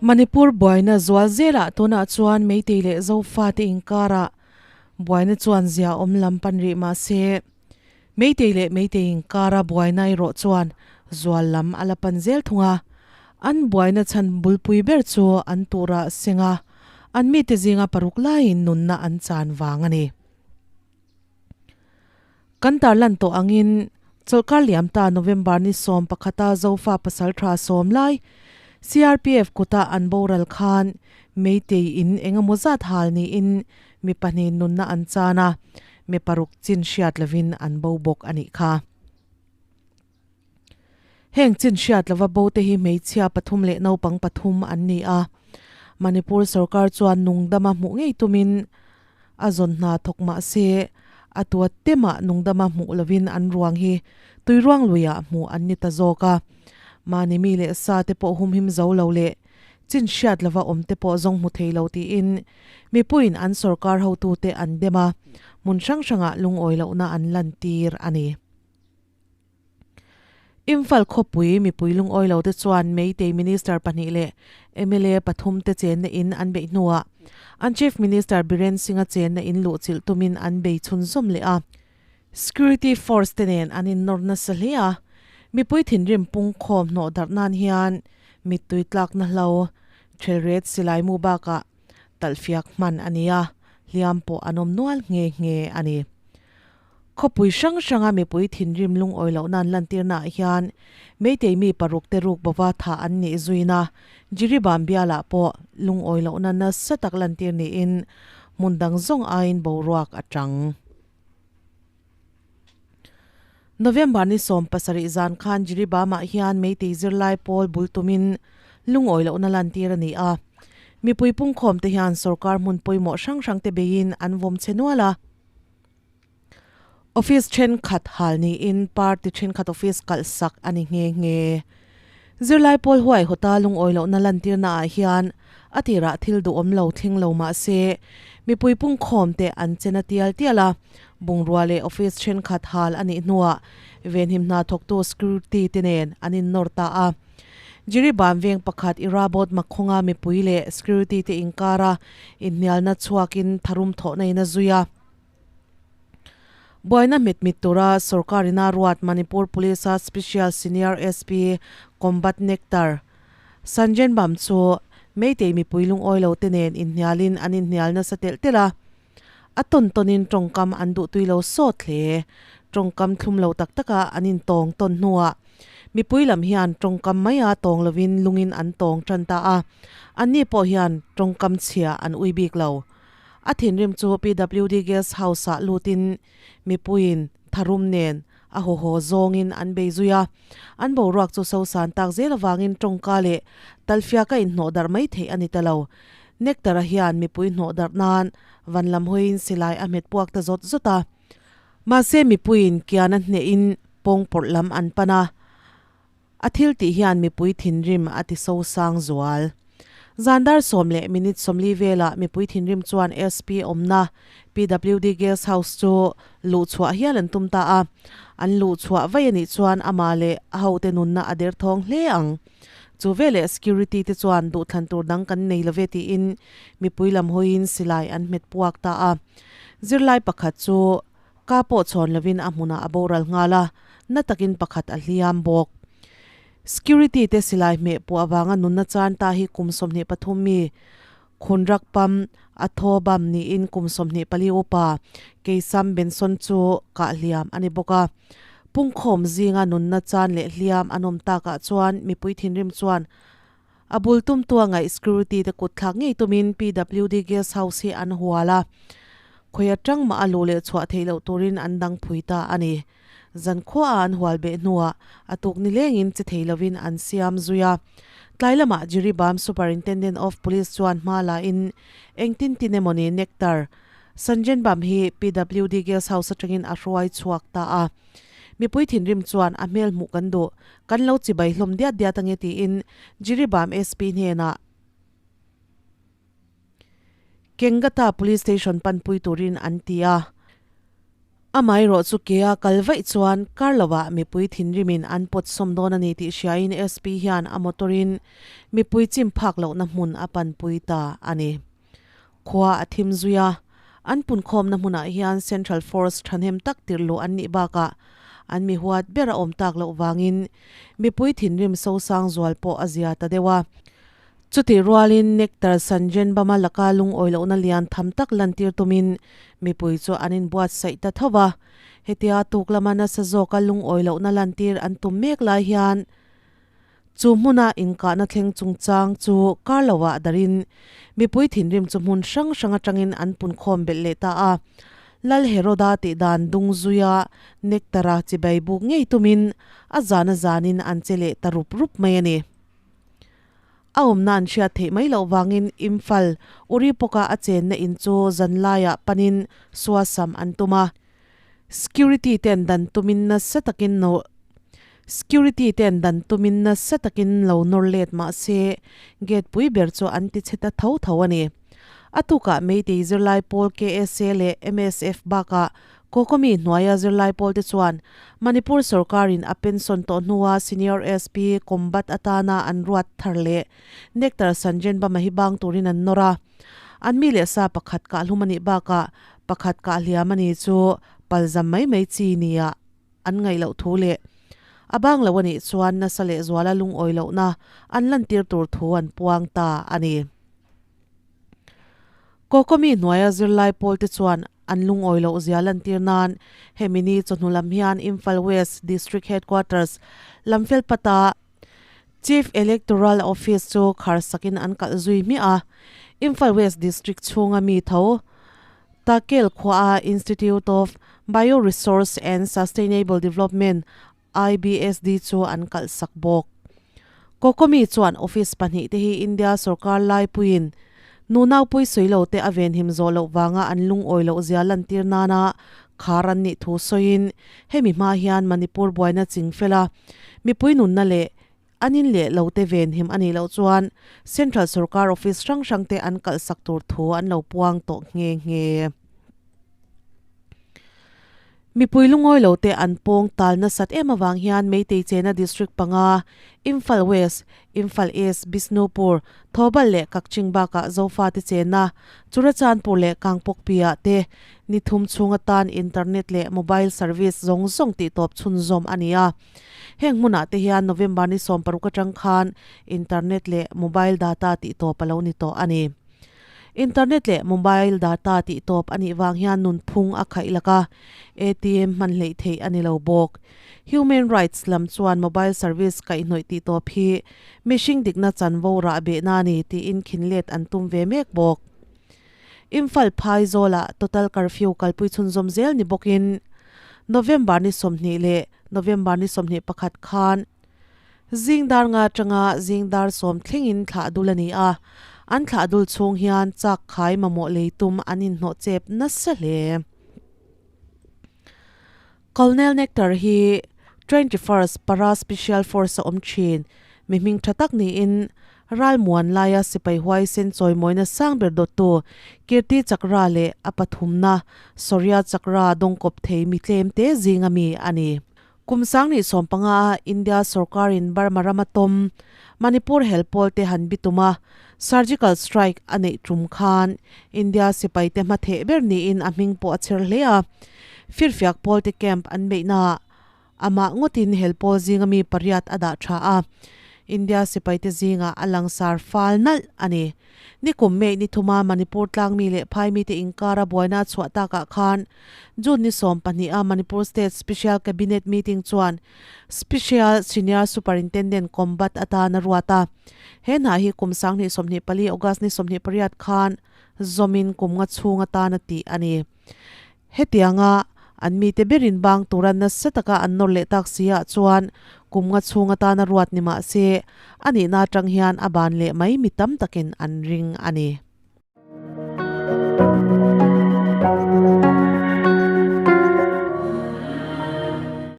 Manipur buaina zual zelah tunah chuan Meitei leh Zofate inkarah buaina chuan zia awm lam pan rih mah se, Meitei leh Meitei inkara buaina erawh chuan zual lam a la pan zel thung a. An buaina chhan bulpui ber chu an turah seng a, an mite zinga paruk laiin nunna an chan vang a ni. Kan tarlan tawh angin chawlhkar liam ta November ni 11 a Zofa pasal tha sawm lai CRPF kuta an boral khan Meitei in engemaw zat hal niin mi pahnih nunna an chan a, mi paruk chin hriat lovin an bo bawk a nih kha. Heng chin hriat lova bo te hi hmeichhia pathum leh naupang pathum an ni a. Manipur sorkar chuan nungdama hmuh ngei tumin a zawn hna thawk mah se a tua temah nungdama hmuh lovin an ruang hi tuiruang luiah hmuh an ni ta zawk a. Mahni mi leh sa te pawh humhim zo lo leh chin hriat lova awm te pawh zawng hmu thei lo tiin mipuiin an sorkar hotute an dem a, hmun hrang hrangah lungawi lohna an lantir a ni. Imphal khawpui mipui lungawi lo te chuan Meitei Minister pahnih leh mla pathum te chenna in an beih hnuah an Chief Minister Biren Singh-a chenna in luhchilh tumin an bei chhunzawm leh a. Security force te nen an innawr nasa hle a, mipui thinrim pungkhawm hnawh darh nan hian mittui tlakna hlo, thelret silai mu bakah talhfiak hman a ni a, hliam pawh an awm nual nghe nghe a ni. Khawpui hrang hranga mipui thinrim lungawi lohna an lantirnaah hian Meitei mi paruk te ruk bova thah an nih zuina Jiribam bialah pawh lungawi lohna nasa tak lantir niin hmun dang zawng aiin boruak a chang. November ni 17 zan khan Jiribamah hian Meitei zirlai pawl bul tumin lungawi lohna lantir a ni a. Mipui pungkhawmte hian sorkar hmun pawimawh hrang hrangte beiin an vawm che nual a. Office thenkhat hal niin party thenkhat office kalh sak a ni nghe nghe. Zirlai pawl huai hawta lungawi lohna lantirna ah hian a tirah thil duhawm lo thleng lo mah se mipui pungkhawm te an chen a tial tial a, bungrua leh office thenkhat hal a nih hnuah venhim hna thawktu security te nen an innawr ta a. Jiribam veng pakhat Irabot Makhawnga mipui leh security te inkara inhnialna chhuakin tharum thawhna in a zui a. Buaina hmet mit tura sorkar ina ruat Manipur Police a Special Senior SP Combat Nectar Sanjenbam chu Meitei mipui lungawi lo te nen inhnialin an inhnial nasa telh telh a. A tawn tawnin tawngkam an duhtui lo sawt hle. Tawngkam thlum lo tak taka an intawng tawn hnuah mipui lam hian tawngkam maia tawng lovin lungin an tawng tan ta a. Anni pawh hian tawngkam chhia an ui bik lo. A thinrim chu PWD Guest House-ah lutin mipuiin tharum nen a haw haw zawngin an bei zui a. An boruak chu sosan tak zel avangin tawngka leh talfiaka inhnawh darh mai theih a ni ta lo. Nectar-a hian mipui hnawh darh nan van lam hawiin silai a hmet puak ta zawt zawt a. Mahse mipuiin kian a hnehin pawngpawrh lam an pan a. A thil tih hian mipui thinrim a ti sosang zual. Zan dar sawm leh minute 40 velah mipui thinrim chuan SP awmna PWD Guest House chu luh chhuah hial an tum ta a. An luh chhuah vaih a nih chuan amah leh a hote nunna a derthawng hle ang. Chu veleh security te chuan duhthlan tur dang kan nei love tiin mipui lam hawiin silai an hmet puak ta a. Zirlai pakhat chu Ka pawh chhawn lovin a hmunah a boral nghal a, na takin pakhat a hliam bawk. Security te silai hmeh puah avanga nunna chan ta hi kum 23 mi Khunrak Pam a thaw bam niin kum 24 upa Keisam Benson chu kah hliam a ni bawk a. Pungkhawm zinga nunna chan leh hliam an awm takah chuan mipui thinrim chuan a bul tumtu a ngaih security te kut thlak ngei tumin PWD Guest House hi an hual a, khawi atang mah a luh leh chhuah theih loh turin an dang phui ta a ni. Zankhua a an hual beh hnuah a tuk ni lengin che thei lovin an siam zui a. Tlai lamah Jiribam Superintendent of Police chuan hma la in engtin tin emawni Nectar Sanjenbam hi PWD Guest House atangin a hruai chhuak ta a. Mipui thinrim chuan a hmel hmuh kan duh, kan lo chibai hlawm diat diat ange tiin Jiribam SP hnenah Kengata Police Station panpui turin an ti a. Amaherawh chu kea kal vaih chuan kar lovah mipui thinrimin an pawt sawm dawn a ni tih hriain SP hian a motor-in mipui chim phak lohna hmun a panpui ta a ni. Khua a thim zui a, an punkhawmna hmunah hian Central Force thahnem tak tirh luh an nih bakah an mi huat ber a awm tak loh vangin mipui thinrim sosang zual pawh a zia ta deuh a. Chutih rualin Nectar Sanjenbama laka lungawi lohna lian tham tak lantir tumin mipui chu an inbuatsaih ta tho va. Hetia tuk lama nasa zawka lungawi lohna lantir an tum mek lai hian chu hmuna inkahna thleng chungchang chu kar loah darin mipui thinrim chu hmun hrang hrang atangin an punkhawm belh leh ta a. Lal Heroda tih dan dung zuia Nectar-a chibai buk ngei tumin a zana zanin an che leh ta rup rup mai a ni. A awmna an hriat theih mai loh vangin Imphal, Uripoka a chenna in chu zanlaiah panin suasam an tum a. Security ten dan tumin nasa takin no Security ten dan tumin nasa takin lo nawr let mah se gate pui ber chu an ti chhe ta tho tho a ni. A tukah Meitei zirlai pawl KSA leh MSF bakah Kokomi hnuaia zirlai pawlte chuan Manipur sorkarin a pension tawh hnua Senior SP Combat atana an ruat thar leh Nectar Sanjenbama hi bang turin an nawr a. An mi leh sa pakhat kah hlum a nih bakah pakhat kah hliam a ni chu palzam mai mai chi nia an ngaih loh thu leh a bang lo a nih chuan nasa leh zuala lungawi lohna an lantir tur thu an puang ta a ni. Kokomi hnuaia zirlai pawlte chuan an lungawi loh zia lantir nan hemi ni chawhnu lam hian Imphal West District Headquarters Lamfelpata Chief Electoral Office chu khar sakin an kalh zui hmiah a. Imphal West District chhunga mi tho Takel khuaa Institute of Bioresource and Sustainable Development, IBSD, chu an kalh sak bawk. Kokomi chuan office pahnihte hi India sorkar laipuiin nunaupui sawi te a venhim zawh loh vanga an lungawi loh zia lantir nana khar an nih thu sawiin hemi hma hian Manipur buaina ching fela mipui nunna leh an in leh lo te venhim a nih loh chuan Central sorkar office hrang hrang te an kalh sak tur thu an lo puang tawh nghe nghe. Mipui lungawi lo te an pawng tal nasat em avang hian Meitei chena District panga, Imphal West, Imphal East, Bishnupur, Thoubal leh Kakching bakah Zofate chena Churachandpur leh Kangpokpi-ah te ni thum chhung atan internet leh mobile service zawng zawng tihtawp chhunzawm a ni a. Heng hmunah te hian November ni 16 atang khan internet leh mobile data tihtawp a lo ni tawh a ni. Internet leh mobile data tih tawp a nih vang hian nunphung a khaih lak a, ATM hman hleih theih a ni lo bawk. Human rights lam chuan mobile service kaihhnawih tih tawp hi mihring dikna chanvo rah behna a ni tiin khinlet an tum ve mek bawk. Imphal Phaizawlah total curfew kalpui chhunzawm zel ni bawkin November ni 20 leh November ni 21 khan Zing dar nga atanga zing dar sawm thlengin thlah dul a ni a, an thlah dul chhung hian chak khai mamawh lei tum an inhnawh chep nasa hle. Colonel Nectar hi 21st Para Special Force a awm thin mi hming tha tak niin ralmuan laia sipai huaisen chawimawina sang ber dawttu Kirti Chakra leh a pathumna Shaurya Chakra dawngkawp thei mi tlemte zinga mi a ni. Kum 2015 a India sorkarin Burma rama tawm Manipur hel pawl te han bitum a, surgical strike a neih tum khan India sipai te hmatheh ber niin a hming pawh a chher hle a. Firfiak pawl te camp an beihnaah amah ngawtin hel pawl zinga mi pariat a dah tha a, India sipai te zingah a langsar fal nalh a ni. Nikum May ni thuma Manipur tlangmi leh phaimite inkara buaina a chhuah takah khan June ni 12 a Manipur State Special Cabinet Meeting chuan Special Senior Superintendent Combat atan a ruat a. He hna hi kum 2024 August ni 28 khan zawmin kum nga chhung atan a tih a ni. Hetianga an mite berin bang tura nasa taka an nawr leh tak si ah chuan kum nga chhung atana ruat ni mah se a nihna atang hian a ban leh mai mi tam takin an ring a ni.